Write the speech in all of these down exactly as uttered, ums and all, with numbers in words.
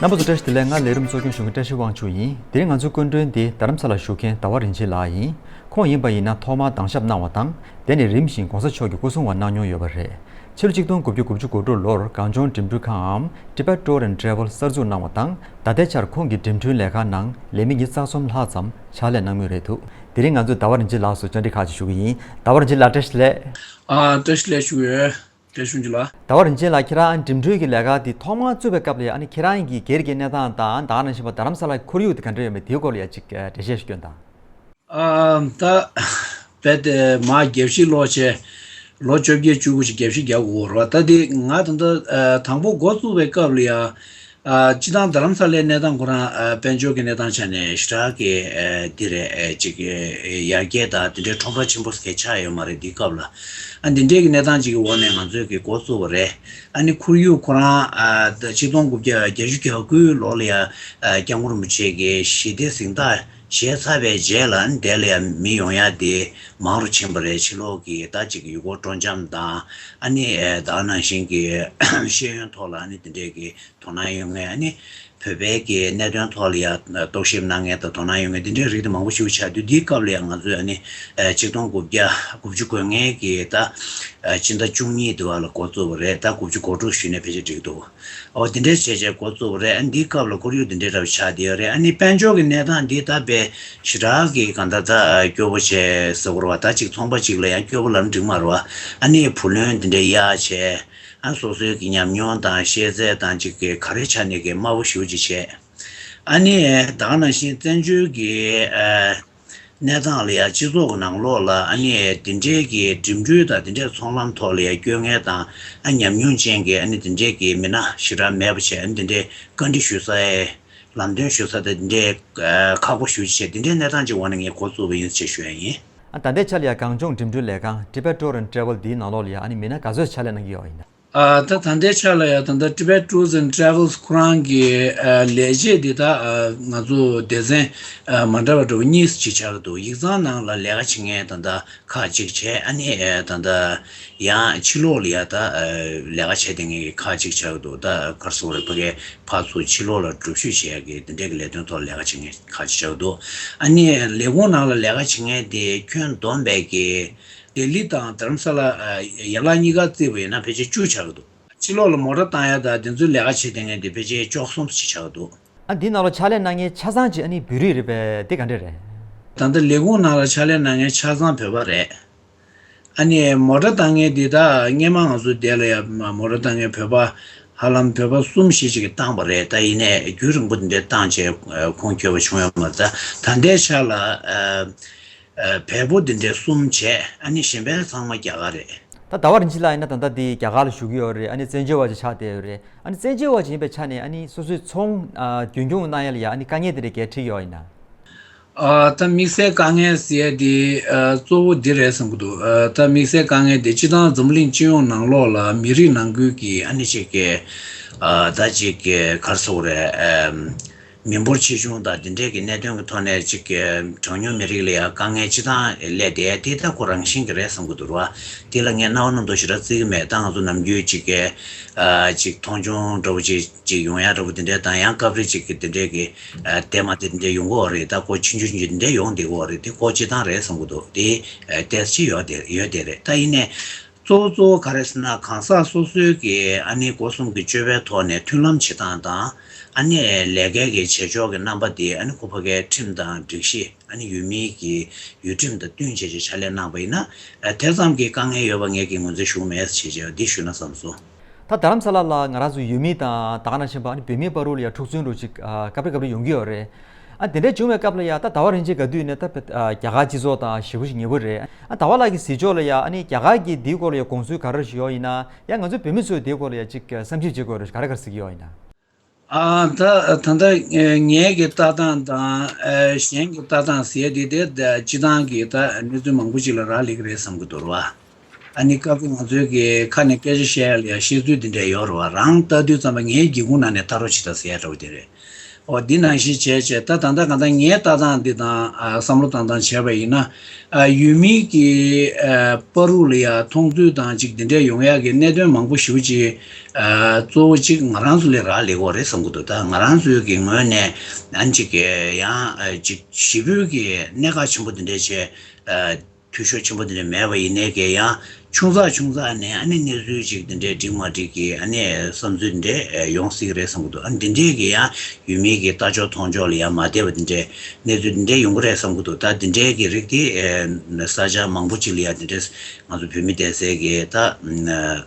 རྣམ་པ་ཚོ་བཀྲ་ཤིས་བདེ་ལེགས། ང་ལས་རིམ་གཙོ་སྐྱོང་ཞུ་མཁན་བཀྲ་ཤིས་དབང་ཕྱུག་ཡིན། དེ་རིང་ང་ཚོའི་སྐུ་མགྲོན་དེ་རྡ་རམ་ས་ལར་བཞུགས་མཁན་ཟླ་བ་རིན་ཆེན་ལགས་ཡིན། ཁོང་ཡིན་པ་ཡིན་ན་ཐོག་མར་གདན་ཞབས་གནང་བ་དང་། དེ་ནས་རིམ་བཞིན་༸གོང་ས་མཆོག་གི་སྐུ་སྲུང་བ་གནང་མྱོང་ཡོད་པ་རེད། ཕྱི་ལོ་ཆིག་སྟོང་དགུ་བརྒྱ་དགུ་བཅུ་གོ་དྲུག་ལོར་གངས་ལྗོངས་འགྲིམ་འགྲུལ་ཁང་འམ་Tibet Tour and Travel གསར་འཛུགས་གནང་བ་དང་། ད་ལྟའི་ཆར་ཁོང་གི་འགྲིམ་འགྲུལ་ལས་ཁང་ནང་ལས་མི་ཉི་ཤུ་རྩ་གསུམ་ལྷག་ཙམ་ཕྱག་ལས་གནང་མུས་རེད་འདུག་དེ་རིང་ང་ཚོས་ཟླ་བ་རིན་ཆེན་ལགས་སུ་བཅར་འདྲི་ཁག་ཅིག་ཞུ་གི་ཡིན། ཟླ་བ་རིན་ཆེན་ལགས་བཀྲ་ཤིས་བདེ་ལེགས། ཨ། བཀྲ་ཤིས་བདེ་ལེགས་ཞུ་གི་ཡོད། བཀྲ་ཤིས་བདེ་ལེགས། ཟླ་བ་རིན་ཆེན་ལགས། ཁྱེད་རང་འགྲིམ་འགྲུལ་གྱི་ལས་ཀ་འདི་ཐོག་མར་བཙུགས་པའི་སྐབས་ལ་ཡང་ཨ་ནི་ཁྱེད་རང་གི་སྒེར་གྱི་གནས་སྟངས་དང་། ད་ག་ནང་བཞིན་པ་རྡ་རམ་ས་ལའི་ཁོར་ཡུག་དེ་ག་འདྲ་ཡོད་མེད་དེའི་སྐོར་ལ་ཡང་ཅིག་འགྲེལ་བཤད་ཞིག་སྐྱོན་དང་། ཨ། ད་རྦད་དེ་མར་རྒྱལ་སྤྱིའི་ལོ་བྱས། ལོ་བཅོ་བརྒྱད་བཅུ་དགུ་ཞིག་རྒྱལ་སྤྱིའི་རྒྱལ་སྒོ་རེད་བ། ད་དེ་ང་ད་ལྟ་ཨ་དང་པོ་འགོ་བཙུགས་པའི་སྐབས་ལ་ཡང་། ཨ། སྤྱིར་བཏང་རྡ་རམ་ས་ལའི་གནས་སྟངས་ཁོ་རང་ཨ་དཔལ་འབྱོར་གྱི་གནས་སྟངས་ཆ་ནས་ཞེ་དྲག་གི་ཨ་འདི་རེད། ཨ་ཅིག་ཡར་རྒྱས་དང་དེ་འདྲའི་ཁྲོམ་ར་ཆེན་པོ་གས་ཆགས་ཡོད་མ་རེད་དེའི་སྐབས་ལ། ཨ་འདི་འདྲའི་གི་གནས་སྟངས་ཅིག་གི་འོག་ནས་ང་ཚོས་གི་འགོ་བཙུགས་པ་རེད། ཨ་ནི་ཁོར་ཡུག་ཁོ་རང་ཨ་ཆིག་སྟོང་དགུ་བརྒྱ་བརྒྱད་ཅུ་གྱ་དགུའི་ལོ་ལ་ཡ་ཨ་སྐྱབས་མགོན་རིན་པོ་ཆེ་གི་ཞི་བདེ་གཟེངས་རྟགས་བཞེས་ཚར་བའི་རྗེས་ལ། ཨ་ནི་དེ་ལ་ཡ་མི་ཡོང་ཡ་དེ་མང་རུ་ཕྱིན་པ་རེད། ཕྱི་ལོགས་གི་ད་ཅིག་ཡུལ་སྐོར་སྤྲོ་འཆམ་དང་། ཨ་ནི་ཨ་ད་ག་ནང་བཞིན་གི་ཤེས་ཡོན་ཐོག་ལ་ཨ་ནི་དེ་འདྲའི་གི་དོ་སྣང་ཡོད་མཁན། ཨ་ནི་བོད་པའི་གི་གནད་དོན་ཐོག་ལ་ཡ་རྟོག་ཞིབ་གནང་མཁན་དང་དོ་སྣང་ཡོད་མཁན་དེ་འདྲའི་རིགས་དེ་མང་པོ་ཞིག་ཆགས་དུས། འདིའི་སྐབས་ལ་ཡང་ང་ཚོས་ཨ་ནི་ཨ་ཆིག་སྟོང་དགུ་བརྒྱ་དགུ་བཅུ་གོ་ལྔའི་གི་ད་ཨ་སྤྱི་ཟླ་བཅུ་གཉིས་དེ་བ་ལ་འགོ་བཙུགས་པ་རེད། ད་དགུ་བཅུ་གོ་དྲུག་ཞུས་ནས་ཕལ་ཆེར་འགྲིག་འདུག་འོ་དེ་འདྲའི་བྱས་བྱས་འགོ་བཙུགས་པ་རེད། ཨ་འདིའི་སྐབས་ལ་ཁོར་ཡུག་དེ་འདྲའི་འདྲ་བ་ཆགས་བསྡད་ཡོད་རེད། ཨ་ནི་དཔལ་འབྱོར་གི་གནས་སྟངས་འདི་ད་དཔེ་ཞེ་དྲག་གི་གང་ལྟར་ད་ཨ་སྐྱོ་པོ་བྱས་ཟེར་དགོས་རེད་བ། ད་ཅིག་ཚོང་པ་ཅིག་ལ་ཡང་སྐྱོ་པོ་ལབ་ན་འགྲིག་མ་རེད་བ། ཨ་ནི་བུ་ལོན་དེ་འདྲའི་གཡར་བྱས། ཨ་སོ་སོའི་གི་ཉམས་མྱོང་དང་ཤེས་ཚད་དང་ཅིག་གི་ག་རེ་ཆ་ནས་གི་དམའ་བོ་ཞེ་པོ་ཅིག་བྱས། ཨ་ནི་ད་ག་ནང་བཞིན་བཙན་བྱོལ་གྱི་ཨ་གནས་སྟངས་ལ་ཡ་སྤྱི་ཚོགས་ཀྱི་ནང་ལོགས་ལ་ཨ་ནི་དེ་འདྲའི་གི་འགྲིམ་འགྲུལ་དང་དེ་འདྲའི་ཚོང་ལམ་ཐོག་ལ་ཡ་སྐྱོད་མཁན་དང་། ཨ་ཉམས་མྱོང་ཅན་གྱི་ཨ་ནི་དེ་འདྲའི་གི་མི་སྣ་ཞེ་དྲག་མེད་པ་བྱས། ཨ་ནི་དེ་འདྲའི་བཀའ་འདྲི་ཞུ་ས་ཡ། ལམ་སྟོན་ཞུ་ས་དང་དེ་འདྲའི་ཨ་ཁག་པོ་ཞེ་པོ་ཅིག་བྱས། དེ་འདྲའི་གནས་སྟངས་ཅིག་འོག་ནས་ངས་འགོ་བཙུགས་པ་ཡིན་ཅེས་ཞུ་ཡ་ཡིན། ཨ་ད་ལྟའི་ཆ་ལ་ཡ་གངས་ལྗོངས་འགྲིམ་འགྲུལ་ལས་ཁང་Tibet Tour and Travel འདིའི་ནང་ལོགས་ལ་ཡ་ཨ་ནི་མི་སྣ་ག་ཚོད་ཕྱག་ལས་གནང་གི་ཡོད་ཡིན་ན། ཨ་ད་ད་ལྟའི་ཆ་ལ་ཡ་ད་ལྟ་Tibet Tours and Travels ཁོ་རང་གི་ཨ་ལས་བྱེད་འདི་ད་ཨ་ང་ཚོ་སྡེ་ཚན་ཨ་མ་འདྲ་བ་འདྲ་བོ་གཉིས་ཅིག་ཆགས་ཀྱི་འདུག་ཡིག་ཚང་ནང་ལ་ལས་ཀ་བྱེད་མཁན་ད་ལྟ་ཁག་ཅིག་བྱས། ཨ་ནི་ཨ་ད་ལྟ་ཡང་ཕྱི་ལོགས་ལ་ཡ་ད་ཨ་ལས་ཀ་བྱེད་བསྡད་མཁན་གྱི་ཁག་ཅིག་ཆགས་ཀྱི་འདུག་ད་ག་རེ་ཟེར་དགོས་རེད། ཕ་གིའི་ཕར་ཚུར་ཕྱི་ལོགས་ལ་སྒྲུབ་བཞུད་བྱེད་ཡ་གི་དེ་འདྲའི་གི་ལས་དོན་ཐོག་ལས་ཀ་བྱེད་མཁན་ཁག་ཅིག་ཆགས་ཀྱི་འདུག་ཨ་ནི་ལས་ཁུངས་ནང་ལ་ལས་ཀ་བྱེད་མཁན་དེ་ཁྱོན་བསྡོམས་པའི་གི་ལྡི་ལི་དང་རྡ་རམ་ས་ལ་ཨ་ཡན་ལག་གཉིས་ཀ་བརྩིས་པ་ཡིན་ན་ཕལ་ཆེར་བཅུ་ཆགས་ཀྱི་འདུག་ཕྱི་ལོགས་ལ་མོ་ཊ་བཏང་ཡ་དང་དེ་ཚོའི་ལས་ཀ་བྱེད་བསྡད་མཁན་དེ་ཕལ་ཆེར་བཅུ་གསུམ་ཅིག་ཆགས་ཀྱི་འདུག་ཨ་འདིའི་ནང་ལ་ཕྱག་ལས་གནང་མཁན་ཆ་ཚང་ཅིག་ཨ་ནི་བོད་རིགས་རེད་པས། དེ་ག་འདྲ་རེད། ད་ལྟ་ལས་ཁུངས་ནང་ལ་ཕྱག་ལས་གནང་མཁན་ཆ་ཚང་བོད་པ་རེད། ཨ་ནི་མོ་ཊ་བཏང་མཁན་འདི་ད་སྔས་མ་ང་ཚོ་དེ་ལ་ཡ་མོ་ཊ་བཏང་མཁན་བོད་པ་ཧ་ལམ་བོད་པ་གསུམ་བཞི་ཅིག་གིས་བཏང་པ་རེད། ད་ཡིན་ནའི་རྒྱུན་རིང་པོ་འདི་འདྲའི་བཏང་བྱས་ཁུངས་འཁྱོལ་བ་བྱུང་ཡོད་མ་རེད། ད་ད་ལྟའི་ཆ་ལ་ཨ་ཨ་བལ་པོ་འདི་འདྲའི་གསུམ་བྱས། ཨ་ནི་གཞན་པའི་ཚང་མ་རྒྱ་གར་རེད། ད་ཟླ་བ་རིན་ཆེན་ལགས་ཡིན་ན་ད་ལྟ་འདི་རྒྱ་གར་ལ་བཞུགས་ཀྱི་ཡོད་རེད། ཨ་ནི་བཙན་བྱོལ་བ་ཅིག་ཆགས་བསྡད་ཡོད་རེད། ཨ་ནི་བཙན་བྱོལ་བ་ཅིག་ཡིན་པའི་ཆ་ནས་ཨ་ནི་སོ་སོའི་ཚོང་ཨ་རྒྱུན་སྐྱོང་གནང་ཡ་ལ་ཡ་ཨ་ནི་དཀའ་ངལ་དེ་འདྲ་ག་རེ་འཕྲད་ཀྱི་ཡོད་ཡིན་ན། ཨ་ད་དམིགས་བསལ་དཀའ་ངལ་ཟེར་ཡ་དེ་ཨ་གཙོ་བོ་འདི་རེད་བསམ་གྱི་འདུག་ཨ་ད་དམིགས་བསལ་དཀའ་ངལ་དེ་སྤྱིར་བཏང་འཛམ་གླིང་སྤྱི་ཡོངས་ནང་ལོགས་ལ་མི་རིགས་ནང་ཁུལ་གྱི་ཨ་ནི་ཅིག་གི་ཨ་ད་ཅིག་གི་ག་རེ་ཟེར་དགོས་རེད། ཨ་མི་འབོར་ཆེ་ཆུང་དང་དེ་འདྲའི་གི་གནད་དོན་གྱི་ཐོག་ནས་ཅིག་གི་གྲངས་ཉུང་མི་རིགས་ལ་ཡང་དཀའ་ངལ་སྤྱིར་བཏང་སླེབས་བསྡད་ཡ་དེ་ད་ཁོ་རང་བཞིན་གྱི་རེད་བསམ་གྱི་འདུག་ར། དེ་ལ་ངས་སྣང་བ་རྣམ་རྟོག་ཞེ་དྲག་བརྩི་གི་མེད། ད་ང་ཚོ་ནམ་རྒྱུན་ཅིག་གི་ཨ་ཅིག་མཐོང་ཆུང་འདྲ་བོ་ཅིག་ཅིག་ཡོང་ཡ་འདྲ་བོ་དེ་འདྲའི་དང་། ཡང་སྐབས་རེ་ཅིག་གི་དེ་འདྲའི་གི་ཨ་དེ་མ་དེ་དེ་འདྲའི་ཡོང་གི་ཡོད་རེད། ད་ཁོ་ཆུང་ཆུང་ཆུང་དེ་འདྲའི་ཡོང་བསྡད་ཀྱི་ཡོད་རེད། དེ་ཁོ་སྤྱིར་བཏང་རེད་བསམ་གྱི་འདུག་དེ་ཨ་ཏོག་ཙམ་ཡོད་དེ་ཡོད་དེ་རེད། ད་ཡིན་ནའི་གཙོ་བོ་གཙོ་བོ་ག་རེ་ཟེར་ན། གང་ཟག་སོ་སོའི་གི་ཨ་ནི་སྒོ་གསུམ་གྱི་སྤྱོད་པའི་ཐོག་ནས་མཐུན་ལམ་བྱེད་སྟངས་དང་། ཨ་ནི་ལས་ཀའི་གི་བྱེད་ཕྱོགས་ཀྱི་རྣམ་པ་དེ་ཨ་ནི་ཁོ་ཕ་གའི་ཁྲིམས་དང་སྒྲིག་གཞི། ཨ་ནི་ཡུལ་མིའི་གི་ཡུལ་ཁྲིམས་དང་བསྟུན་བྱས་བྱས་ཕྱག་ལས་གནང་པ་ཡིན་ན། ཨ་དེ་ཙམ་གྱི་དཀའ་ངལ་ཡོད་པ་ངས་ཀྱི་ངོས་འཛིན་ཞུ་མེད་ཟེར་བྱས་བྱས་འདི་ཞུ་ན་བསམ་སོང་། ད་རྡ་རམ་ས་ལ་ལ་ང་རང་ཚོ་ཡུལ་མི་དང་ད་ག་ནང་བཞིན་པ་ཨ་ནི་བོད་མིའི་བར་དུ་ལ་ཡ་འཁྲུག་རྩོད་འདྲ་ཅིག་ཨ་སྐབས་རེ་སྐབས་རེ་ཡོང་གི་ཡོད་རེད། ཨ་དེ་འདྲ་བྱུང་བའི་སྐབས་ལ་ཡ་ད་ཟླ་བ་རིན་ཆེན་ག་དུས་ནས་ད་བོད་ཨ་རྒྱ་གར་སྤྱི་ཚོགས་དང་ཞེ་པོ་ཞིག་ཉེ་པོ་རེད། ཨ་ཟླ་བ་ལགས་ཀྱི་གཟིགས་ཕྱོགས་ལ་ཡ་ཨ་ནི་རྒྱ་གར་གྱི་འདིའི་སྐོར་ལ་ཡ་དགོངས་ཚུལ་ག་རེ་ཞིག་ཡོད་ཡིན་ན། ཡ་ང་ཚོ་བོད་མི་ཚོས་འདིའི་སྐོར་ལ་ཡ་ཅིག་བསམ་ཞིབ་བྱེད་དགོས་རེད། ག་རེ་ག་རེ་གཟིགས་ཀྱི་ཡོད་ཡིན་ན། ཨ་ད་ད་ལྟ་ངའི་གི་ལྟ་སྟངས་དང་ཨ་གཞན་གྱི་ལྟ་སྟངས་ཟེར་དེ་དེ་ད་སྤྱིར་བཏང་གི་ད་གནས་ཚུལ་མང་པོ་ཅིག་ལ་རག་ལས་ཀྱི་རེད་བསམ་གྱི་འདུག་ར། ཨ་ནི་སྐབས་དེ་ང་ཚོའི་གི་ཁ་ནས་སྐད་ཆ་བཤད་ཡ་ལ་ཡ་བཤད་ཚུལ་དེ་འདྲ་ཡོད་རེད་བ། རང་ལྟ་དུས་ཙམ་པ་ངའི་སྒེའུ་ཁུང་ནང་ནས་ལྟ་རོགས་བྱེད་དང་ཟེར་ཡ་འདྲ་བོ་དེ་རེད། འོ་འདི་ནང་བཞིན་བྱས་བྱས་ད་ད་ལྟ་གང་ལྟར་ངའི་ལྟ་སྟངས་འདི་དང་ཨ་བསམ་བློ་བཏང་སྟངས་བྱས་པ་ཡིན་ན། ཨ་ཡུལ་མི་གི་ཨ་བར་དུ་ལ་ཡ་མཐོང་ཚུལ་དང་ཅིག་འདི་འདྲས་ཡོང་ཡག་གི་གནད་དོན་མང་པོ་ཞེ་པོ་ཅིག་ཨ་གཙོ་བོ་ཅིག་ང་རང་ཚོ་ལ་རག་ལས་ཀྱི་ཡོད་རེད་བསམ་གྱི་འདུག་ད་ང་རང་ཚོའི་གི་ངོས་ནས་ཨ་ནི་ཅིག་ཡང་ཨ་ཅིག་ཞེ་པོའི་གི་གནད་འགག་ཆེན་པོ་འདི་འདྲས་བྱས་ཨ། འཐུས་ཤོར་ཆེན་པོ་དེ་འདྲ་མེད་པ་ཡིན་ནའི་གི་ཡང་ཆུང་ཙག་ཆུང་ཙག་ནས་ཨ་ནི་གནས་ཚུལ་ཅིག་དེ་འདྲའི་འགྲིག་མ་འགྲིག་གི་ཨ་ནི་བསམ་ཚུལ་དེ་འདྲ་ཡོང་སྲིད་ཀྱི་རེད་བསམ་གྱི་འདུག་ཨ་ནི་དེ་འདྲའི་གི་ཡང་ཡུལ་མི་གི་ལྟ་ཕྱོགས་མཐོང་ཕྱོགས་ལ་ཡང་མ་བདེ་བ་དེ་འདྲའི་གནས་ཚུལ་དེ་འདྲ་ཡོང་གི་རེད་བསམ་གྱི་འདུག་ད་དེ་འདྲའི་གི་རིགས་དེ་ས་ཆ་མང་པོ་ཅིག་ལ་ཡང་དེ་འདྲ་ང་ཚོ་བོད་མི་བསྡད་སའི་གི་ད།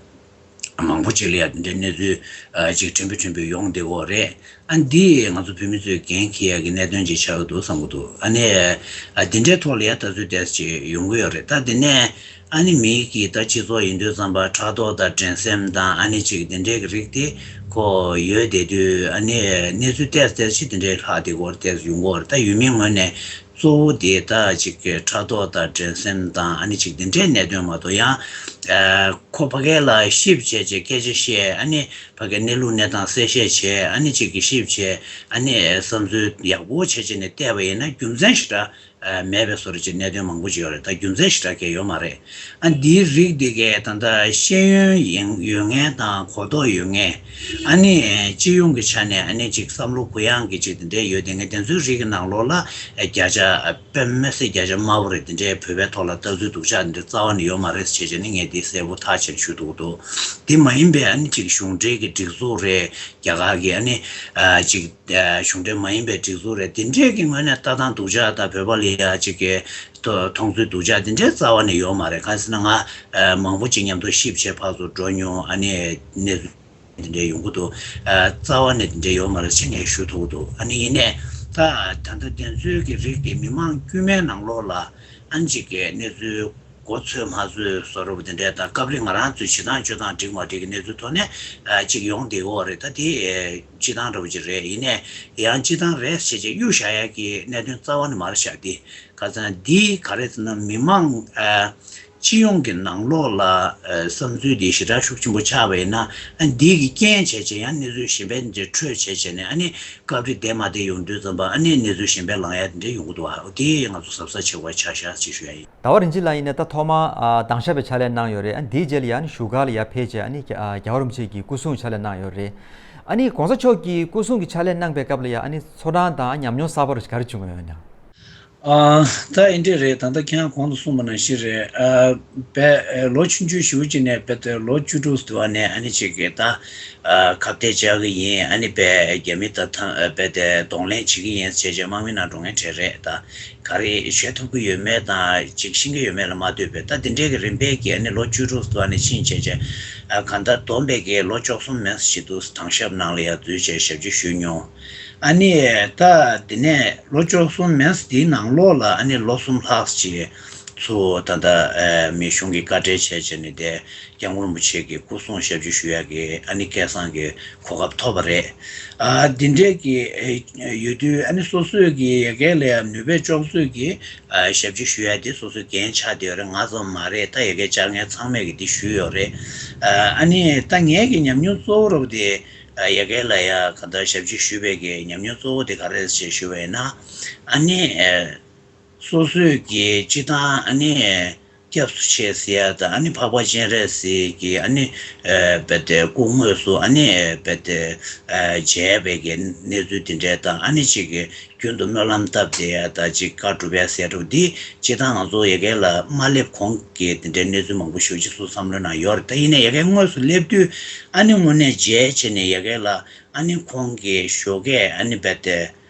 མང་པོ་ཅིག་ལ་ཡང་འདི་འདྲའི་གནས་ཚུལ་ཨ་ཅིག་ཕྲན་བུ་ཕྲན་བུ་ཡོང་བསྡད་ཡོད་རེད། ཨ་འདི་ང་ཚོ་བོད་མི་ཚོས་འགན་འཁྱེར་ཡག་གི་གནད་དོན་ཅིག་ཆགས་ཀྱི་འདུག་བསམ་གྱི་འདུག་ཨ་ནི་ཨ་འདི་འདྲའི་ཐོག་ལ་ཡང་ལྟ་ཚུལ་ཏོག་ཙམ་ཅིག་ཡོང་གི་ཡོད་རེད། ད་འདི་ནས་ཨ་ནི་མི་གི་ད་སྤྱི་ཚོགས་ཡིན་དུས་ཙམ་པ་ཕྲག་དོག་དང་འགྲན་སེམས་དང་ཨ་ནི་ཅིག་འདི་འདྲའི་གི་རིགས་དེ་ཁོ་ཡོད་བསྡད་དུས་ཨ་ནི་གནས་ཚུལ་ཏོག་ཙམ་ཅིག་འདི་འདྲའི་ལྷག་བསྡད་ཡོད་རེད། ཏོག་ཙམ་ཡོང་གི་ཡོད་རེད། ད་ཡུལ་མིའི་ངོས་ནས། གཙོ་བོ་དེ་ད་ཅིག་གི་ཕྲག་དོག་དང་འགྲན་སེམས་དང་ཨ་ནི་ཅིག་འདི་འདྲའི་གནད་དོན་མ་གཏོགས་ཡང་ཨ་ཁོ་ཕ་གི་ལ་གཤིབ་བྱས་བྱས་སྐད་ཆ་བཤད། ཨ་ནི་ཕ་གི་གནས་ལུགས་གནས་སྟངས་གསལ་བཤད་བྱས། ཨ་ནི་ཅིག་གི་གཤིབ་བྱས། ཨ་ནི་བསམ་ཚུལ་ཡག་པོ་བྱས་བྱས་ནས་བལྟས་པ་ཡིན་ན་རྒྱུ་མཚན་ཞེ་དྲག་ཨ་མེད་པའི་བཟོ་འདྲ་ཅིག་གནད་དོན་མང་པོ་ཅིག་ཡོད་རེད། ད་རྒྱུ་མཚན་ཞེ་དྲག་གང་ཡང་ཡོད་མ་རེད། ཨ་འདིའི་རིགས་འདི་གས་ད་ལྟ་ཤེས་ཡོན་ཡིན་ཡོད་མཁན་དང་གོ་རྟོགས་ཡོད་མཁན། ཨ་ནི་སྤྱི་ཡོངས་ཀྱི་ཆ་ནས་ཨ་ནི་ཅིག་བསམ་བློ་གུ་ཡངས་ཀྱི་ཅིག་དེ་འདྲའི་ཡོད་དེ་ངས་དེ་ཚོའི་རིགས་ཀྱི་ནང་ལོགས་ལ་ཨ་བརྒྱ་ཆ་དཔེ་མི་སྲིད་བརྒྱ་ཆ་དམའ་བོ་རེད། དེ་འདྲའི་བོད་པའི་ཐོག་ལ་ལྟ་ཚུལ་སྡུག་ཅག་དེ་འདྲ་རྩ་བ་ནས་ཡོད་མ་རེད་ཟེར་བྱས་བྱས་ནས་ངས་འདི་གསལ་པོ་ཐག་ཆོད་ཞུ་ཐུབ་ཀྱི་འདུག་འདི་མ་ཡིན་པའི་ཨ་ནི་ཅིག་གཞུང་འབྲེལ་གྱི་སྒྲིག་འཛུགས་རེད། རྒྱ་གར་གྱི་ཨ་ནི་ཨ་ཅིག་ཨ་གཞུང་འབྲེལ་མ་ཡིན་པའི་སྒྲིག་འཛུགས་རེད། དེ་འདྲས་ཀྱི་ངོས་ནས་ལྟ་སྟངས་སྡུག་ཅག་དང་བོད་པ་ལ་ཡ་ཅིག་གི་མཐོང་ཚུལ་སྡུག་ཅག་དེ་འདྲས་རྩ་བ་ནས་ཡོད་མ་རེད། གང་ཟེར་ན་ང་ཨ་མང་པོ་ཅིག་མཉམ་དུ་གཤིབ་བྱས་ཕར་ཚུར་འགྲོ་མྱོང་། ཨ་ནི་གནས་ཚུལ་དེ་འདྲས་ཡོང་གི་འདུག་ཨ་རྩ་བ་ནས་དེ་འདྲས་ཡོད་མ་རེད་ཅེས་ངས་ཞུ་ཐུབ་ཀྱི་འདུག་ཨ་ནི་ཡིན་ནའི་ད་ད་ལྟ་དེ་ཚོའི་གི་རིགས་དེ་མི་མང་དཀྱུས་མའི་ནང་ལོགས་ལ་ཨ་ནི་ཅིག་གི་གནས་ཚུལ་གོ་ཚོད་མ་ཚོད་བཟོ་འདྲ་པོ་དེ་འདྲས་དང་། སྐབས་རེ་ང་རང་ཚོའི་བྱེད་སྟངས་སྤྱོད་སྟངས་འགྲིག་མ་འགྲིག་གི་གནས་ཚུལ་ཐོག་ནས་ཨ་ཅིག་ཡོང་བསྡད་ཡོད་རེད། ད་དེ་ཨ་སྤྱིར་བཏང་འདྲ་པོ་ཅིག་རེད། ཡིན་ནའི་ཡང་སྤྱིར་བཏང་རེད་ཟེར་བྱས་གཡུག་བཞག་ཡག་གི་གནད་དོན་རྩ་བ་ནས་མ་རེད་ཤག་འདི་ཁ་སང་འདི་ག་རེ་ཟེར་ན་མི་མང་ཨ་སྤྱི་ཡོངས་ཀྱི་ནང་ལོགས་ལ་ཨ་བསམ་ཚུལ་འདི་ཞེ་དྲག་ཤུགས་ཆེན་པོ་ཆགས་པ་ཡིན་ན། ཨ་འདི་གི་རྐྱེན་བྱས་བྱས་ཡང་གནས་ཚུལ་གཞན་པ་འདི་འཕྲོས་བྱས་བྱས་ནས་ཨ་ནི་སྐབས་རེ་བསྡད་མ་བསྡད་ཡོང་དུས་ཙམ་པ་ཨ་ནི་གནས་ཚུལ་གཞན་པ་ལངས་ཡག་དེ་འདྲ་ཡོང་གི་འདུག་ཨ་འོ་དེ་ང་ཚོ་གཟབ་གཟབ་བྱེད་དགོས་ཆགས་ཤག་ཅེས་ཞུ་ཡ་ཡིན། ཟླ་བ་རིན་ཆེན་ལགས་ཡིན་ནའི་ད་ཐོག་མར་ཨ་དྭངས་ཞབས་པའི་ཕྱག་ལས་གནང་ཡོད་རེད། ཨ་ནི་དེའི་རྗེས་ལ་ཡང་བཞུགས་སྒར་ལ་ཡར་ཕེབས་བྱས་ཨ་ནི་རྒྱལ་བ་རིན་པོ་ཆེ་གི་སྐུ་སྲུང་ཕྱག་ལས་གནང་ཡོད་རེད། ཨ་ནི་གོང་ས་མཆོག་གི་སྐུ་སྲུང་གི་ཕྱག་ལས་གནང་པའི་སྐབས་ལ་ཡང་ཨ་ནི་ཚོར་སྣང་དང་ཉམས་མྱོང་གསར་པ་རུ་ག་རེ་བྱུང་ཡོད་ན། ཨ་ད་ཨེ་འདྲ་རེད། ད་ལྟ་ཁྱེད་རང་གོང་དུ་གསུངས་པ་ནང་བཞིན་རེད། ཨ་བས་ལོ་ཆུང་ཆུང་ཞེ་པོ་ཅིག་ནས་བས་ལོ་བཅུ་དྲུག་ཙམ་དུ་བ་ནས་ཨ་ནི་ཅིག་གི་ད་ཨ་ཁ་གཏད་བཅག་གི་ཡིན། ཨ་ནི་བས་རྒྱ་མི་དང་ཐ་ཨ་བས་དེ་གདོང་ལེན་བྱེད་ཀྱི་ཡིན་ཟེར་བྱས་དམག་མི་ནང་འགྲོ་མཁན་གྲས་རེད། ད་ག་རེ་བྱེད་ཐུབ་ཀྱི་ཡོད་མེད་དང་ཅིག་ཤེས་ཀྱི་ཡོད་མེད་ལ་མ་ལྟོས་པའི་ད་དེ་འདྲའི་གི་རིམ་པས་ཀྱི་ཨ་ནི་ལོ་བཅུ་དྲུག་ཙམ་དུ་བ་ནས་ཕྱིན་བྱས་བྱས་ཨ་གང་ལྟར་བསྡོམས་པས་ཀྱི་ལོ་བཅུ་གསུམ་མིན་ཙམ་ཞིག་འདུག་དྭངས་ཞབས་ནང་ལ་ཡར་འཛུལ་བྱས་ཞབས་ཕྱི་ཞུས་མྱོང་། ཨ་ནི་ད་དེ་ནས་ལོ་བཅུ་གསུམ་མིན་ཙམ་དེའི་ནང་ལོགས་ལ་ཨ་ནི་ལོ་གསུམ་ལྷག་ཅིག་ཚུར་ད་ལྟ་ཨ་མི་གཞུང་གི་བཀའ་འབྲེལ་བྱས་བྱས་ནས་དེ་སྐྱབས་མགོན་རིན་པོ་ཆེ་གི་སྐུ་སྲུང་ཞབས་ཕྱི་ཞུ་ཡག་གི་ཨ་ནི་སྐལ་བཟང་གི་གོ་སྐབས་ཐོབ་པ་རེད། ཨ་འདི་འདྲའི་གི་ཨ་ཡོད་དུས་ཨ་ནི་སོ་སོའི་གི་ཡ་གི་ལ་ཡ་ནུས་པས་ལྕོགས་ཚོད་ཀྱི་ཨ་ཞབས་ཕྱི་ཞུ་ཡག་དེ་སོ་སོའི་འགན་ཆགས་བསྡད་ཡོད་རེད། ང་ཙམ་མ་རེད། ད་ཡ་གི་བཅར་མཁན་ཚང་མས་གི་འདི་ཞུས་ཡོད་རེད། ཨ་ཨ་ནི་ད་ངའི་གི་ཉམས་མྱོང་གཙོ་བོ་རུ་དེ། ཡ་གི་ལ་ཡ་ག་ད་ཞབས་ཕྱི་ཞུས་པའི་གི་ཉམས་མྱོང་གཙོ་བོ་དེ་ག་རེ་རེད་ཅེས་ཞུ་བས་ན། ཨ་ནི་སོ་སོའི་གི་སྤྱི་བཏང་ཨ་ནི་སྐྱབས་སུ་མཆི་ཟེར་ཡ་དང་ཨ་ནི་འཕགས་པ་སྤྱན་རས་གཟིགས་ཀྱི་ཨ་ནི་རྦད་དེ་སྐུ་དངོས་སུ་ཨ་ནི་རྦད་དེ་མཇལ་བའི་གི་གནས་ཚུལ་དེ་འདྲས་དང་ཨ་ནི་ཅིག་གི་རྒྱུན་དུ་སྨོན་ལམ་བཏབ་བསྡད་ཡ་ད་ཅིག་བཀའ་སྒྲུབ་ཡ་ཟེར་འགྲོ་འདི་སྤྱིར་བཏང་ང་ཚོ་ཡ་གི་ལ་མ་སླེབས་གོང་གི་དེ་འདྲའི་གནས་ཚུལ་མང་པོ་ཞེ་པོ་ཅིག་ཚུར་བསམ་བློའི་ནང་ཡོད་རེད། ད་ཡིན་ནའི་ཡ་གི་དངོས་སུ་སླེབས་དུས་ཨ་ནི་དངོས་གནས་མཇལ་བྱས་ནས་ཡ་གི་ལ་ཨ་ནི་ཁོང་གི་ཞོགས་ཀས་ཨ་ནི་རྦད་དེ་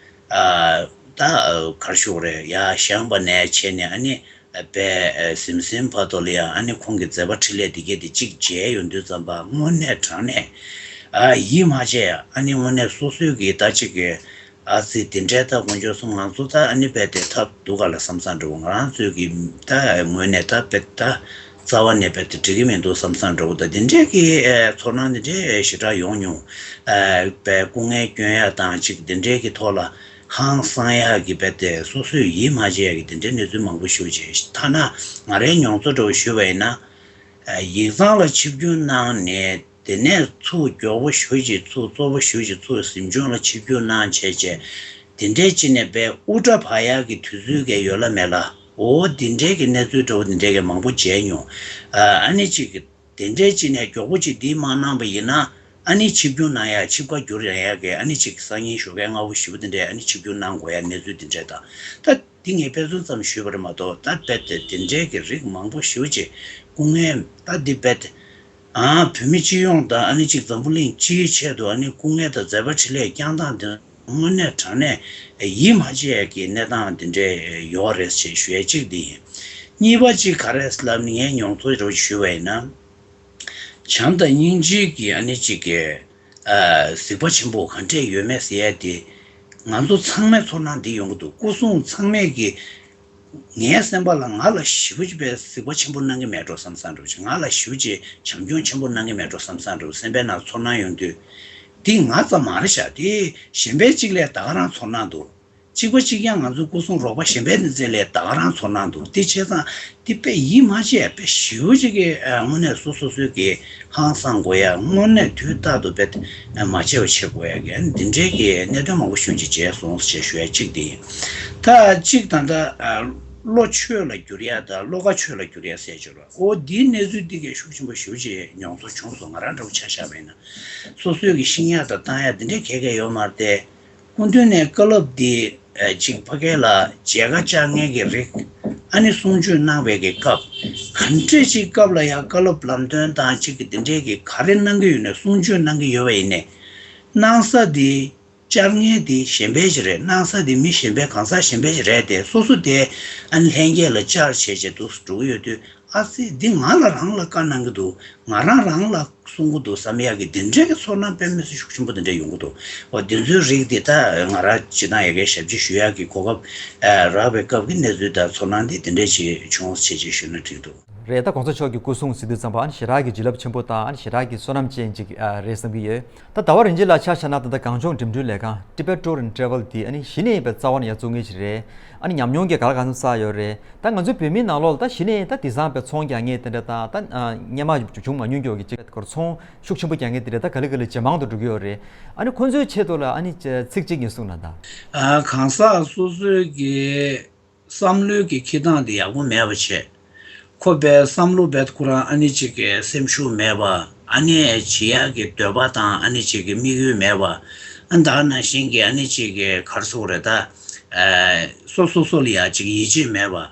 ཨ་ད་ག་རེ་ཞུ་དགོས་རེད། ཡ་བཞེངས་པ་ནས་བྱས་ནས་ཨ་ནི་རྦད་གཟིམ་གཟིམ་བར་དུ་ལ་ཡ་ཨ་ནི་ཁོང་གི་མཛད་པ་འཕྲིན་ལས་འདི་གས་དེ་གཅིག་མཇལ་ཡོང་དུས་ཙམ་པ་དངོས་གནས་དྲང་གནས་ཨ་ཡིད་མ་ཆེས། ཨ་ནི་དངོས་གནས་སོ་སོའི་གི་ད་ཅིག་གི་ཨ་ཙི་དེ་འདྲའི་ད་དཀོན་མཆོག་གསུམ་ང་ཚོ་ད་ཨ་ནི་རྦད་དེ་ཐབས་སྡུག་ག་ལ་བསམ་བསམ་འདྲ་བོ། ང་རང་ཚོའི་གི་ད་ངོས་ནས་ད་རྦད་ད་རྩ་བ་ནས་རྦད་དེ་འགྲིག་གི་མི་འདུག་བསམ་བསམ་འདྲ་བོ། ད་དེ་འདྲའི་གི་ཨེ་ཚོར་སྣང་དེ་འདྲའི་ཞེ་དྲག་ཡོང་མྱོང་། ཨེ་རྦད་སྐུ་ངལ་སྐྱོན་ཡ་དང་ཅིག་དེ་འདྲའི་གི་ཐོག་ལ་ཧང་སང་ཡ་གི་རྦད་དེ་སོ་སོས་ཡིད་མ་ཆེས་ཡ་གི་དེ་འདྲའི་གནས་ཚུལ་མང་པོ་ཞེ་པོ་བྱས། ཐ་ན་ང་རའི་མྱོང་ཚོར་འདྲ་བོ་ཞུས་པ་ཡིན་ན། ཨེ་ཡིག་ཚང་ལ་ཆིབས་བསྒྱུར་གནང་ནས། དེ་ནས་ཚུར་མགྱོགས་པོ་ཞེ་ཅིག་ཚུར་གཙོ་བོ་ཞེ་ཅིག་ཚུར་གཟིམ་ཆུང་ལ་ཆིབས་བསྒྱུར་གནང་བྱས་བྱས། དེ་འདྲའི་ཅིག་ནས་དཔེ་དབུ་སྐྲ་བག་ཡག་གི་དུས་ཚོད་ཀྱི་ཡོད་ལ་མེད་ལ། འོ་དེ་འདྲའི་གི་གནས་ཚུལ་འདྲ་བོ་དེ་འདྲའི་གི་མང་པོ་མཇལ་མྱོང་། ཨ་ཨ་ནི་ཅིག་དེ་འདྲའི་ཅིག་ནས་མགྱོགས་པོ་ཅིག་འདི་མ་གནང་པ་ཡིན་ན། ཨ་ནི་ཆིབས་བསྒྱུར་གནང་ཡག་ཆིབས་ཁ་བསྒྱུར་ཡག་གི་ཨ་ནི་ཅིག་སང་ཉིན་ཞོགས་ཀས་སྔ་པོ་ཞེ་པོ་དེ་འདྲའི་ཨ་ནི་ཆིབས་བསྒྱུར་གནང་དགོས་ཡག་གནས་ཚུལ་དེ་འདྲའི་དང་། ད་འདི་ངས་དཔེ་མཚོན་ཙམ་ཞུས་པ་རེད་མ་གཏོགས། ད་རྦད་དེ་དེ་འདྲའི་གི་རིགས་མང་པོ་ཞེ་པོ་ཅིག་སྐུ་ངལ་ད་འདི་རྦད་དེ། ཨ་བོད་མི་སྤྱི་ཡོངས་དང་ཨ་ནི་ཅིག་འཛམ་བུ་གླིང་སྤྱིའི་ཆེད་དུ་ཨ་ནི་སྐུ་ངལ་དང་མཛད་པ་འཕྲིན་ལས་བསྐྱངས་སྟངས་འདི་དངོས་གནས་དྲང་གནས་ཡིད་མ་ཆེས་ཡག་གི་གནས་སྟངས་འདི་འདྲའི་ཡོད་རེད་ཅེས་ཞུ་ཡ་གཅིག་འདི་ཡིན། གཉིས་པ་གཅིག་ག་རེ་ལབ་ན། ངས་མྱོང་ཚོར་རེ་ཞུ་བ་ཡིན་ན། བྱམས་དང་སྙིང་རྗེ་གི་ཨ་ནི་ཅིག་གི་ཨ་གཟིགས་པ་ཆེན་པོ་ག་འདྲས་ཡོད་མེད་ཟེར་ཡ་དེ། ང་ཚོ་ཚང་མས་ཚོར་སྣང་འདི་ཡོང་གི་འདུག་སྐུ་སྲུང་ཚང་མས་ཀྱི། ངའི་སེམས་པ་ལ་ང་ལ་ཞེ་པོ་ཅིག་པའི་གཟིགས་པ་ཆེན་པོ་གནང་གི་མེད་འགྲོ་བསམ་བསམ་འདྲ་བོ་ཅིག་ང་ལ་ཞེ་པོ་ཅིག་བྱམས་སྐྱོང་ཆེན་པོ་གནང་གི་མེད་འགྲོ་བསམ་བསམ་འདྲ་བོ་སེམས་པའི་ནང་ཚོར་སྣང་ཡོང་དུས། འདི་ང་ཙམ་མ་རེད་ཤག་འདི་གཞན་པའི་གཅིག་ལས་ད་ག་རང་ཚོར་སྣང་འདུག་གཅིག་པ་གཅིག་རྐྱང་ང་ཚོའི་སྐུ་སྲུང་རོགས་པ་གཞན་པའི་འདི་ཚོ་ལས་ད་ག་རང་ཚོར་སྣང་འདུག་དེ་བྱས་ཙང་འདི་དཔེ་ཡིད་མ་ཆེས་དཔེ་ཞེ་པོ་ཅིག་གི་ཨ་དངོས་གནས་སོ་སོ་སོའི་གི་ཧང་སང་དགོས་ཡ། དངོས་གནས་དུས་རྟག་ཏུ་དཔེ་མ་བརྗེད་པ་བྱེད་དགོས་ཡ་གི་འདི་འདྲའི་གི་གནད་དོན་མང་པོ་ཞེ་པོ་ཅིག་མཇལ་སོང་ཞེས་ཞུ་ཡ་གཅིག་འདི་ཡིན། ད་གཅིག་ད་ལྟ་ཨ་བློ་ཆོས་ལ་བསྒྱུར་ཡ་དང་བློ་ཁ་ཆོས་ལ་བསྒྱུར་ཡ་ཟེར་གྱི་རེད། འོ་འདིའི་གནས་ཚུལ་འདི་གའི་ཤུགས་ཆེན་པོ་ཞེ་པོ་ཅིག་མྱོང་ཚོར་བྱུང་སོང་། ང་རང་འདྲ་བོ་ཆ་བཞག་པ་ཡིན་ན། སོ་སོའི་གི་ཤི་ཉག་དང་བཏང་ཡ་འདི་འདྲའི་ག་གེ་ཡོད་མ་རེད་དེ། སྐུ་མདུན་ནས་བཀའ་སློབ་འདི་ཨ་ཅིག་ཕ་གི་ལ་མཇལ་ཁ་བཅར་མཁན་གྱི་རིགས་ཨ་ནི་གསུང་ཆོས་གནང་བའི་གི་སྐབས། ག་འདྲས་ཅིག་སྐབས་ལ་ཡང་བཀའ་སློབ་ལམ་སྟོན་དང་ཅིག་གི་འདི་འདྲའི་གི་ག་རེ་གནང་གི་ཡོད་ནས་གསུང་ཆོས་གནང་གི་ཡོད་པ་ཡིན་ནའི། གནང་ས་འདི་བཅར་མཁན་འདི་གཞན་པ་ཞིག་རེད། གནང་ས་འདི་མི་གཞན་པའི་གང་ཟག་གཞན་པ་ཞིག་རེད་དེ། སོ་སོ་དེ་ཨ་ནི་ལྷན་རྒྱས་ལ་བཅར་བྱས་བྱས་འདུག་སེ་འགྲོ་གི་ཡོད་དུས། ཨ་ཙི། འདི་ང་ལ་རང་ལ་བཀའ་གནང་གི་འདུག་ང་རང་རང་ལ་གསུང་གི་འདུག་བསམ་ཡག་གི་འདི་འདྲའི་གི་ཚོར་སྣང་དཔེ་མི་སྲིད་ཤུགས་ཆེན་པོ་འདི་འདྲ་ཡོང་གི་འདུག་འོ་འདི་ཚོའི་རིགས་འདི་ད་ང་རང་སྤྱིར་བཏང་ཡ་གི་ཞབས་ཕྱི་ཞུ་ཡག་གི་གོ་སྐབས་ཨ་རག་པའི་སྐབས་ཀྱི་གནས་ཚུལ་དང་ཚོར་སྣང་འདི་འདི་འདྲ་ཅིག་བྱུང་བྱས་ཅིག་ཞུས་ན་འགྲིག་འདུག་རེད། ད་གོང་ས་མཆོག་གི་སྐུ་གསུང་ཟེར་དུས་ཙམ་པ་ཨ་ནི་ཞེ་དྲག་གི་བྱིན་རླབས་ཆེན་པོ་དང་ཨ་ནི་ཞེ་དྲག་གི་བསོད་ནམས་ཅན་ཅིག་ཨ་རེད་བསམ་གྱི་ཡོད། ད་ཟླ་བ་རིན་ཆེན་ལགས་ཆ་བཞག་ན་ད་ལྟ་གངས་ལྗོངས་འགྲིམ་འགྲུལ་ལས་ཁང་Tibet Tour and Travel་དེ་ཨ་ནི་གཞི་ནས་ཡིན་པའི་རྩ་བ་ནས་ཡར་བཙུགས་མཁན་ཞིག་རེད། ཨ་ནི་ཉམས་མྱོང་གི་ག་ལ་གང་འཚམ་བསགས་ཡོད་རེད། ད་ང་ཚོའི་བོད་མིའི་ནང་ལོགས་ལ་ད་གཞི་ནས་ད་དེང་སང་བའི་ཚོང་རྒྱག་མཁན་དེ་འདྲ་དང་ད་ཨ་སྔོན་མ་བྱུང་མ་མྱོང་མཁན་གྱི་ཅིག་སྐོར་ཚོང་ཤུགས་ཆེན་པོ་རྒྱག་མཁན་དེ་འདྲ་ད་ག་ལེ་ག་ལེ་ཇེ་མང་དུ་འགྲོ་གི་ཡོད་རེད། ཨ་ནི་ཁོང་ཚོའི་ཆེད་དུ་ལ་ཨ་ནི་ཚིག་གཅིག་གཉིས་གསུངས་ན་ད། ཨ་གང་ཟག་སོ་སོའི་གི་བསམ་བློའི་གི་འཁྱེར་སྟངས་དེ་ཡག་པོ་མེད་པ་བྱས། ཁོ་པའི་བསམ་བློ་བས་ཁོ་རང་ཨ་ནི་ཅིག་གི་སེམས་ཤུགས་མེད་པ། ཨ་ནི་བྱེད་ཡག་གི་འདོད་པ་དང་ཨ་ནི་ཅིག་གི་དམིགས་ཡུལ་མེད་པ། ཨ་ད་ག་ནང་བཞིན་གྱི་ཨ་ནི་ཅིག་གི་ག་རེ་ཟེར་དགོས་རེད་ད། ཨ་སོ་སོ་སོ་ལ་ཡ་ཅིག་ཡིད་ཆེས་མེད་པ།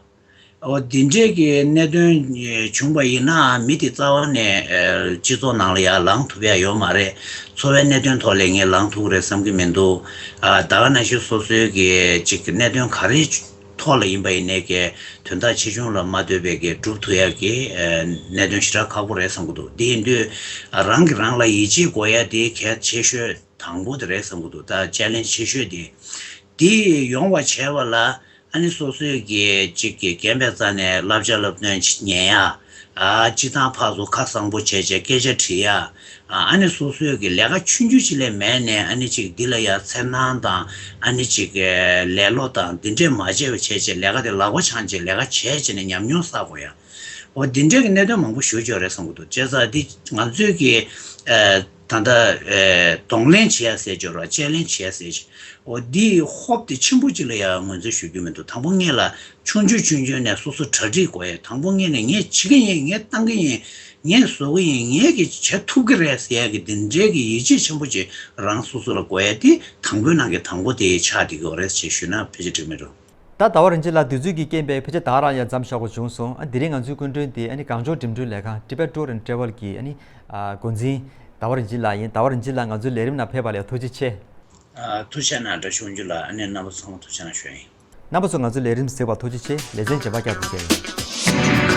འོ་འདི་འདྲས་ཀྱི་གནད་དོན་བྱུང་བ་ཡིན་ན་མི་དེ་རྩ་བ་ནས་ཨ་སྤྱི་ཚོགས་ནང་ལ་ཡ་ལངས་ཐུབ་ཡ་ཡོད་མ་རེད། འཚོ་བའི་གནད་དོན་ཐོག་ལ་ངས་ལངས་ཐུབ་ཀྱི་རེད་བསམ་གྱི་མི་འདུག་ཨ་ད་ག་ནང་བཞིན་སོ་སོའི་གི་ཅིག་གནད་དོན་ག་རེ་ཐོག་ལ་ཡིན་པ་ཡིན་ནའི་གི་དོན་དག་ཆེ་ཆུང་ལ་མ་ལྟོས་པའི་གི་སྒྲུབ་ཐུབ་ཡ་གི་ཨ་གནད་དོན་ཞེ་དྲག་ཁག་པོ་རེད་བསམ་གྱི་འདུག་དེ་ཡིན་དུས་ཨ་རང་གིས་རང་ལ་ཡིད་ཆེས་དགོས་ཡ་དེ་གལ་ཆེ་ཤོས་དང་པོ་དེ་རེད་བསམ་གྱི་འདུག་ད་ཅེ་ལེན་ཇི་ཆེ་ཤོས་དེ། དེ་ཡོང་བ་བྱས་པ་ལ་ཨ་ནི་སོ་སོའི་གི་ཅིག་གི་རྒན་པའི་རྩ་ནས་བསླབ་བྱ་བསླབ་སྟོན་ཉན་ཡ། ཨ་སྤྱི་བཏང་ཕར་ཚུར་ཁ་གསང་པོ་བྱས་བྱས་སྐད་ཆ་དྲི་ཡ། ཨ་ཨ་ནི་སོ་སོའི་གི་ལས་ཀ་ཆུང་ཆུང་ཅིག་ལས་མེད་ནས་ཨ་ནི་ཅིག་འདི་ལ་ཡ་འཚེར་སྣང་དང་ཨ་ནི་ཅིག་གི་ལེ་ལོ་དང་འདི་འདྲས་མ་བྱས་པ་བྱས་བྱས་ལས་ཀ་དེ་ལག་པ་འཆང་བྱས་ལས་ཀ་བྱས་བྱས་ནས་ཉམས་མྱོང་བསགས་དགོས་ཡ། འོ་འདི་འདྲས་ཀྱི་གནད་དོན་མང་པོ་ཞེ་པོ་ཅིག་ཡོད་རེད་བསམ་གྱི་འདུག་བྱས་ཙང་འདི་ང་ཚོས་ཀྱི་ཨ་ད་ལྟ་ཨ་གདོང་ལེན་བྱེད་ཡ་ཟེར་གྱི་ཡོད་རེད། ཅེ་ལེན་བྱེད་ཡ་ཟེར་གྱི། འོ་འདི་ཧོབ་དེ་ཆེན་པོ་ཅིག་ལ་ཡ་ངོས་འཛིན་ཞུ་རྒྱུ་མི་འདུག་དང་པོ་ངེད་ལ་ཆུང་ཆུང་ཆུང་ཆུང་ནས་སོ་སོ་གྲ་སྒྲིག་དགོས་ཡ། དང་པོ་ངེད་ནས་ངས་བྱེད་ཀྱི་ཡིན། ངས་བཏང་གི་ཡིན། ངས་བཟོ་གི་ཡིན། ངས་ཀྱི་བྱེད་ཐུབ་ཀྱི་རེད་ཟེར་ཡ་གི་འདི་འདྲའི་གི་ཡིད་ཆེས་ཆེན་པོ་ཅིག་རང་སོ་སོ་ལ་དགོས་ཡ་དེ་དང་པོའི་ནང་གི་དང་པོ་དེ་ཆགས་བསྡད་ཀྱི་ཡོད་རེད་ཅེས་ཞུས་ན་ཕལ་ཆེར་འགྲིག་མི་འགྲོ། ད་ཟླ་བ་རིན་ཆེན་ལགས་དུས་ཚོད་ཀྱི་རྐྱེན་པས་ཕལ་ཆེར་ད་ག་རང་ཡང་མཚམས་བཞག་དགོས་བྱུང་སོང་། ཨ་དེ་རིང་ང་ཚོའི་སྐུ་མགྲོན་དེ་ཨ་ནི་གངས་ལྗོངས་འགྲིམ་འགྲུལ་ལས་ཁང་Tibet Tour and Travel་གི་ཨ་ནི་ཨ་འགོ་འཛིན་ཟླ་བ་རིན་ཆེན་ལགས་ཡིན། ཟླ་བ་རིན་ཆེན་ལགས་ང་ཚོའི་ལས་རིམ་ནང་ཕེབས་པ་ལ་ཡང་ཐུགས་རྗེ་ཆེ། ཨ་ཐུགས་རྗེ་གནང་། བཀྲ་ཤིས་ལགས། ཨ་ནི་རྣམ་པ་ཚང་མ་ཐུགས་རྗེ་གནང་ཞུ་ཡ་ཡིན། རྣམ་པ་ཚོ་ང་ཚོའི་ལས་རིམ་གཟིགས་པར་ཐུགས་རྗེ་ཆེ། ལེ་ཚན་རྗེས་མ་བསྐྱར་དུ་མཇལ་ཡོང་།